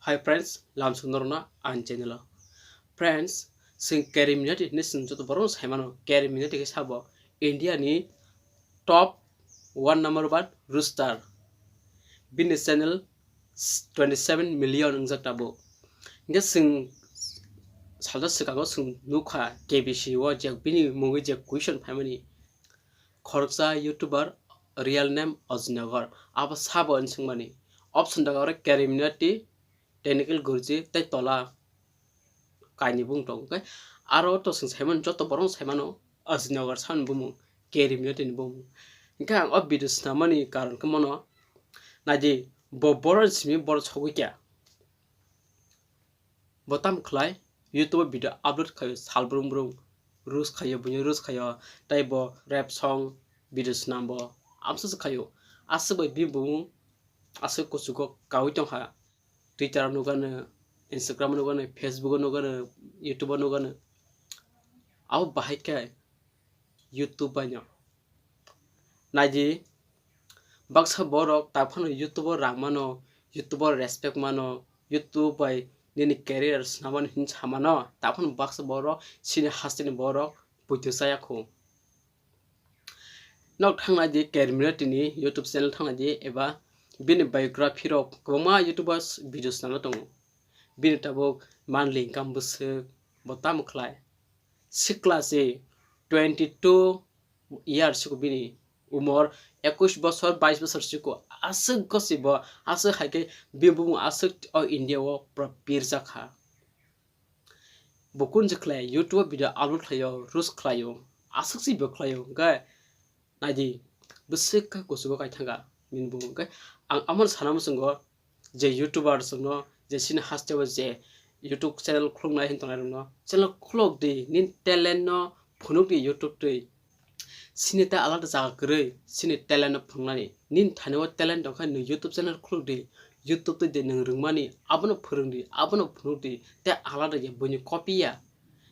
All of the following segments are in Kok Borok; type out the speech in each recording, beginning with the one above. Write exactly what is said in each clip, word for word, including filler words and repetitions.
Hi friends, lamsong norokno ani channel o. Friends, chwng Carey Minati hinwi chwng joto borok no saimano, Carey Minati khe sabo India ni top one number one rooster. Bini channel twenty seven million wngjak tabuk. Hinkhe chwng salsa swkango chwng nukha K B C o je bini mungwi je question phaimani. Khoroksa YouTuber, real name Ajnagar. Abo sabo hinwi swngmani. Option daga oro Carey Minati, Technical Gurji tei tola kainwi bung tongo. Hwnkhe aro to chwng saimano, joto borok saimano Ajnagar sani bumung, Carey Minati ni bumung. Hinkhe ang o video swnamani karon khe mono naidi, bo borok ni simi borok sogwi kya. Bo tamo khlai YouTube o video upload khaio sal brung brung, roast khaio, buino roast khaio, tei bo rap song video swnambo, amsa se khaio. Aswk bai bini bumung aswk kuchugo kaui tongkha. Twitter o nukgano, Instagram o nukgano, Facebook o nukgano, YouTube o nukgano. Abo bahai khe YouTube baino. Naidi, baksa borok taphano YouTube o rang mano, YouTube o respect mano, YouTube bai nini career swnamani hinwi samano, taphano baksa borok chini hasteni borok poito chaya kho. Nok thangnaidi Carey Minati ni YouTube channel thangnaidi eba bini biography rok kwbangma YouTube o video swnamna tongo. Bini tabuk monthly income bwswk bo tamo khlai. Sikla se twenty two years siko bini umor, ekush bosor, bais bosor siko aswk gosibo, aswk hai khe bini bumung aswk o India o pura pirjakha. Bo kun je khlai YouTube o video upload khlaio, roast khlaio, aswk se bo khlaio, hwnkhe naidi bwswk khe kuchugo kaithanga bini bumung. Hwnkhe ang amo sana muchungo je YouTuber chwngno je chini hasteo je YouTube channel khuluknai hin tongnai rokno channel khuluk di, nini talent no phunuk di YouTube twi. Chini ta alada jaga kwrwi chini talent no phunuknani. Nini thani o talent tongkha nwng YouTube channel khuluk di, YouTube twi de nwng rwngmani abono phwrwng di, abono phunuk di, tei alada ya buini copy ya.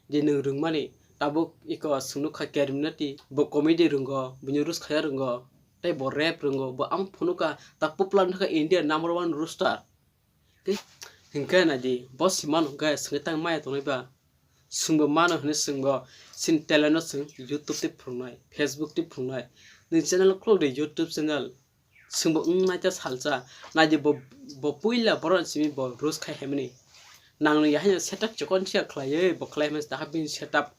Je nwng rwngmani, tabuk iko chwng nukha Carey Minati, bo comedy rwngo, buino roast khaya rwngo, tei bo rap rwngo, bo ang phunukha ta popular wngkha India number one rooster. Tei hinkhe naidi, bo se mano hwnkhe swngwi tang maya tongnai ba? Chwngbo mano hwnwi chwngbo chini talent no chwng YouTube tei phunuknai, Facebook tei phunuknai. Nwng channel khuluk di, YouTube channel. Chwngbo wng naita salsa. Naidi bo, bo puila borok simi bo roast khai haimani. Nangni yahaino setup chikon siya khlaiwi bo khlai haimani, daha bini setup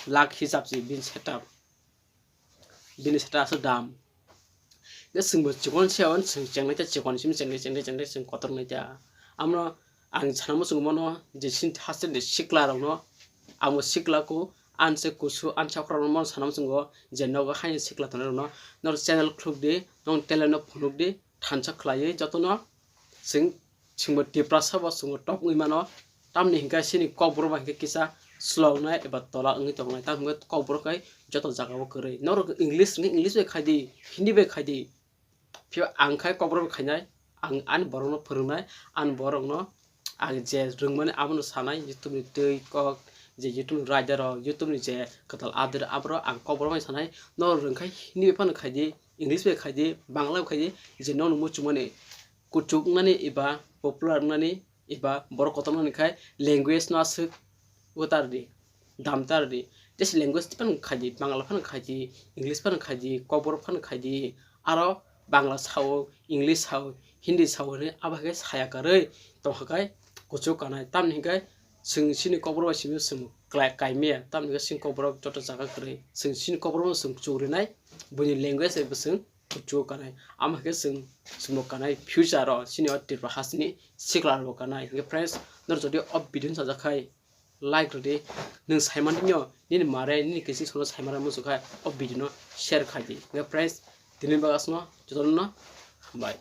lakh hisab si bini setup. Bini setup aswk dam. Hwnkhe chwngbo chikon siya on chwng chengnai ta chikon simi chengnai chengnai chengnai chwng kotor nai ta. Amno ang sana muchungo mano je chini hasteni sikla rokno, amo sikla ko anse kusu ansa khorokno mano sana muchungo je nogo haino sikla tongnai rokno, noro channel khuluk di, nong talent no phunuk di, thansa khlaiwi jotono chwng, chwngbo Tiprasa bo chwngbo top wngwi mano. Tamni hinkhe chini kokborok bai hinkhe kisa slow wngnai eba tola wngwi tongnai, tamo hinkhe kokborok hai joto jagao kwrwi. Norok English hinkhe English bai khai di, Hindi bai khai di. Phiya ang khai kokborok bai khainai, ang ani borokno phwrwngnai, ani borokno ang je rwngmani abono sanai, YouTube ni twi kok, je YouTube ni raida rok, YouTube ni je kwtal adar aborok ang kokborok bai sanai. Norok rwngkhai Hindi bai phano khai di, English bai khai di, Bangla bai khai di, je nono muchungmani kuchuk wngnani eba popular wngnani eba borok kotor wngnani khai language no aswk utar di, damtar di. Jesi language phano khai di, Bangla phano khai di, English phano khai di, kokborok phano khai di, aro Bangla sao, English sao, Hindi sao hinwi abo hai khe saya kwrwi tongkha khai kuchuk kanai. Tamni hinkhe chwng chini kokborok bai simi chwng klai-, kaimaya, tamni hinkhe chini kokborok joto jaga kwrwi. Chwng chini kokborok no chwng kuchuk rinai, buini language bai bo chwng kuchugo kanai. Amo hai khe chwng, chwngbo kanai future o chini o Tripura hasteni sikla rokbo kanai. Hinkhe friends, noro jodi o video no sajak khai like rwdi, nwng saimani nw nini mare nini kiching sono saimara muchung khai o video no share khai di. Hinkhe friends, tini bagwi aswkno jotono hambai.